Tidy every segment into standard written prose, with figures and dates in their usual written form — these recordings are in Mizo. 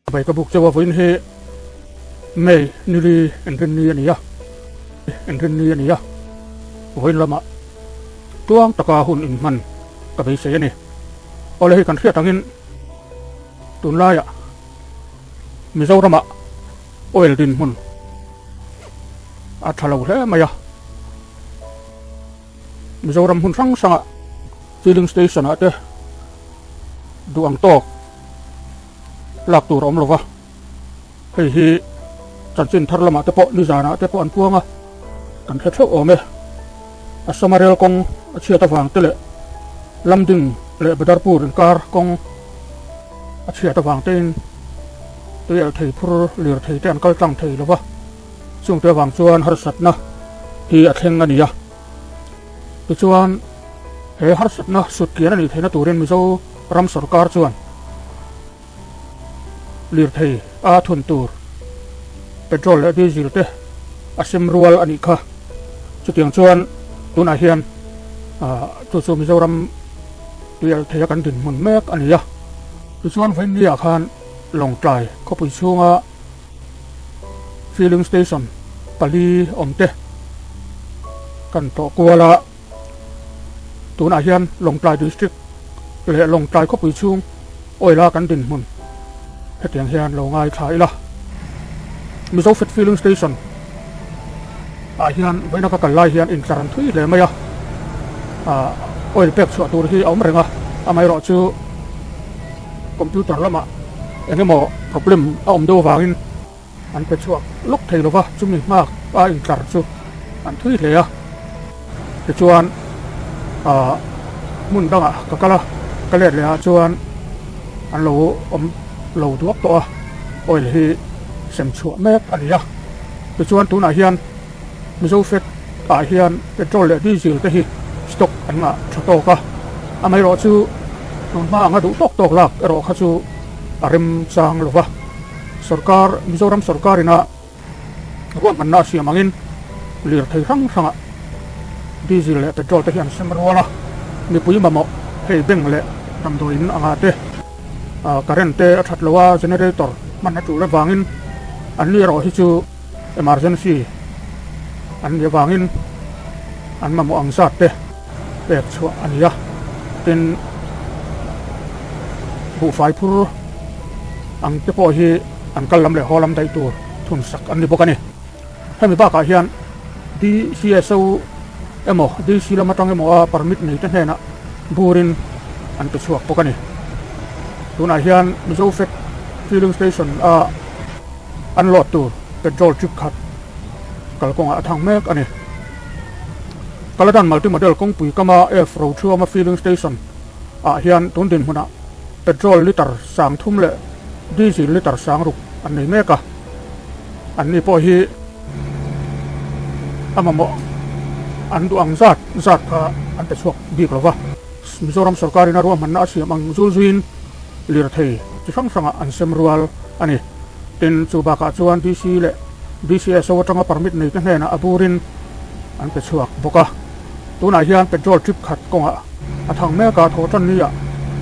Vai ka buk chauh a vawiin hi May nili enrinni a ni a, enrinni a ni a, vawiin lamah tluang taka hun inhman ka beisei a ni. Awle hei kan hriat angin tunlaiah Mizoramah oil dinhmun a tha lo hle mai a, Mizoram hmun hrang hrangah filling station ah te duh ang tawk lak tur a awm lo va, hei hi chanchin thar lamah te pawh nizanah te pawh an puang a, kan hre theuh awm e. Assam-a rel kawng a chhiat avang te leh Lamding leh Badarpur inkar kawng a chhiat avang tein tui alh thei phur lirthei te an kal tlang thei lo va, chungte avang chuan harsatna hi a thleng a ni a. Tichuan, he harsatna sut kian a nih theihna turin Mizo ram sorkar chuan lirthei a thun tur petrol leh diesel te a sem rual a nih kha. Chutiang chuan tunah hian chu chu Mizoram tuialh theia kan dinhmun mek a ni a. Tichuan vawiinniah khan Lawngtlai khawpui chhunga filling station pali awm te kan tlawh kual a, tunah hian Lawngtlai district leh Lawngtlai khawpui chhung oil a kan dinhmun hetiang hian lo ngaithla ila. Mizo Fat filling station ah hian vawiina ka kal lai hian intlar an thui hle mai a, ah oil pek chhuah tur hi a awm reng a, amaherawhchu computer lamah eng emaw problem a awm deuh avangin an pe chhuak lawk thei lova, chumi nghak a intlar chu an thui hle a. Tichuan ah hmun dangah ka kal a, ka let leh ah chuan an lo awm lo duak tawh a, oil hi sem chhuah mek a ni a. Tichuan tunah hian Mizo Fed ah hian petrol leh diesel te hi stock an ngah tha tawk a, amaherawhchu tun hma anga duh tawk tawk lak erawh kha chu a remchang lo va. Sorkar, Mizoram sorkar ina ruahmanna a siam angin lirthei hrang hrangah diesel leh petrol te hi an sem rual a, mipui mamawh hei bank leh damdawiin anga te current te a that lo a, generator hman a tul avangin an ni erawh hi chu Emergency an nih avangin an mamawh ang zat te pek chhuah a ni a, tin buhfai phur ang te pawh hi an kal lam leh haw lam daih tur thun sak an ni bawk a ni. Hemi bakah hian DCSO emaw DC lam atang emaw a permit nei te hnenah burin an pe chhuak bawk a ni. Tunah hian Mizo Fed Filling Station a An lawt tur petrol trip khat kalkawngah a thang mek a ni. Kaladan Multi Model kawngpui kama F Rothuama Filling Station ah hian tun dinhmunah petrol litre 3000 leh diesel litre 6000 an nei mek a. Anni pawh hi a mamawh an duh ang zat zat kha an pe chhuak bik lo va. Mizoram sorkarin a ruahmanna a siam ang zul zuiin lirthei chi hrang hrangah an sem rual a ni. Tin, chu bakah chuan DC leh DCSO atanga permit neite hnenah a burin an pe chhuak bawk a. Tunah hian petrol trip khat kawngah a thang mek a, thaw tan nia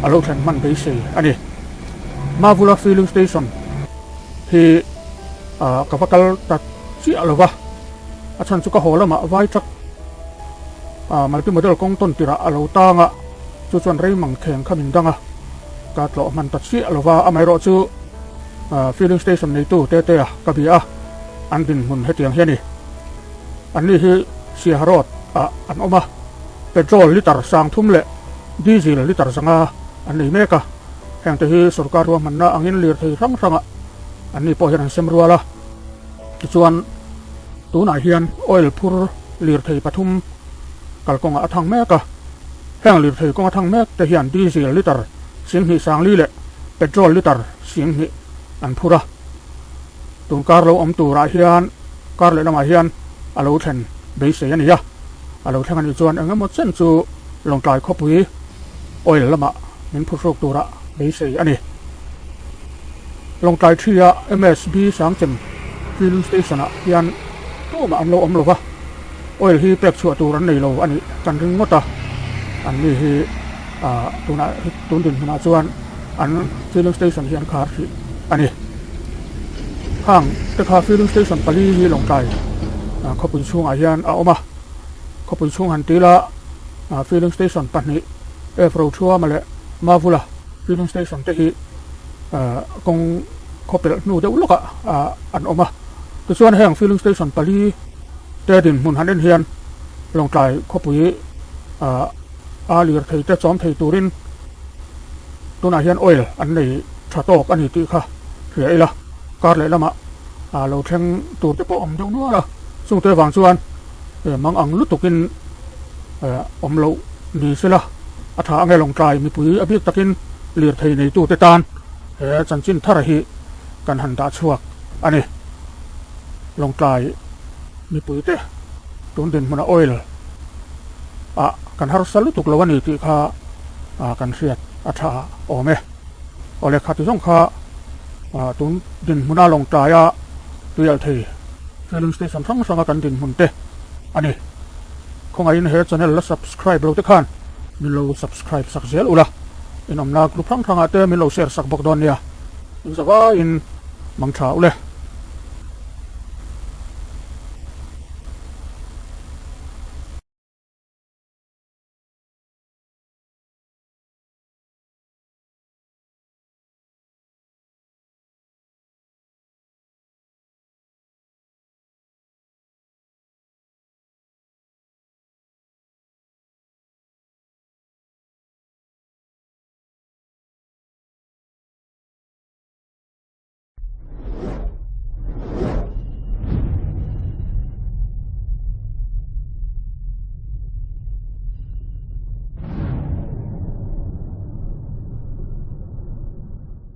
a lo thlen hman beisei a ni. Mavula Filling Station hi ka va kal ta chiah lo va, a chhan chu ka haw lamah vai truck multi model kawng tawn tirah a lo tang a, chu chuan rei mang kheng kha min dang a, ka tlawh hman ta chiah lo va, amaherawh chu Filling station neitu Tete a ka bia a, an dinhmun hetiang hi a ni. Anni hi Siaha Road ah an awm a, petrol litre 3000 leh diesel litre 500 an nei mek a, hengte hi sorkar ruahmanna angin lirthei hrang hrangah anni pawh hian an sem rual a. Tichuan tunah hian oil phur lirthei pathum kalkawngah a thang mek a, heng lirthei kawnga thang mek te hian diesel litre 24 leh petrol litre 2000 an phur a, tun kar lo awm turah hian kar leh lamah hian a lo thlen beisei a ni a, a lo thleng a nih chuan eng emaw chen chu Lawngtlai khawpui oil lamah min phurhruk turah beisei a ni. Lawngtlai ṭhia MSB Sangchem filling station ah hian tumah an lo awm lo va, oil hi pek chhuah tur an nei lo a nih kan ring ngawt a, an ni hi ah tunah tun dinhmunah chuan an filling station hi an khar hrih a ni. Khang te kha filling station pali hi Lawngtlai khawpui chhungah hian a awm a, khawpui chhung han tila filling station pahnih F Rothuama leh Mavula filling station te hi kawng khawpelh hnu deuh lawkah an awm a. Tichuan heng filling station pali te dinhmun han en hian Lawngtlai khawpui a lirthei te chawm thei turin tunah hian oil an nei tha tawk a ni tih kha hria ila, kar leh lamah lo thleng tur te pawh awm deuh nual a, chungte vang chuan mang ang lutukin awm loh ni sela a tha ange Lawngtlai mipui a bik takin lirthei neitute tan he chanchin thar hi kan han dah chhuak a ni. Lawngtlai mipuite tun dinhmuna oil ah kan harsa lutuk lo a ni tih kha kan hriat a tha awm e. Aw lehkha ti zawng kha tun dinhmuna Lawngtlaia tuialhthei filling station hrang hranga kan dinhmun te a ni. Khawngaihin he channel la subscribe lo te khan min lo subscribe sak zel ula, inawmna group hrang hrangah te min lo share sak bawk dawn nia. Inzavaiin mang tha ule.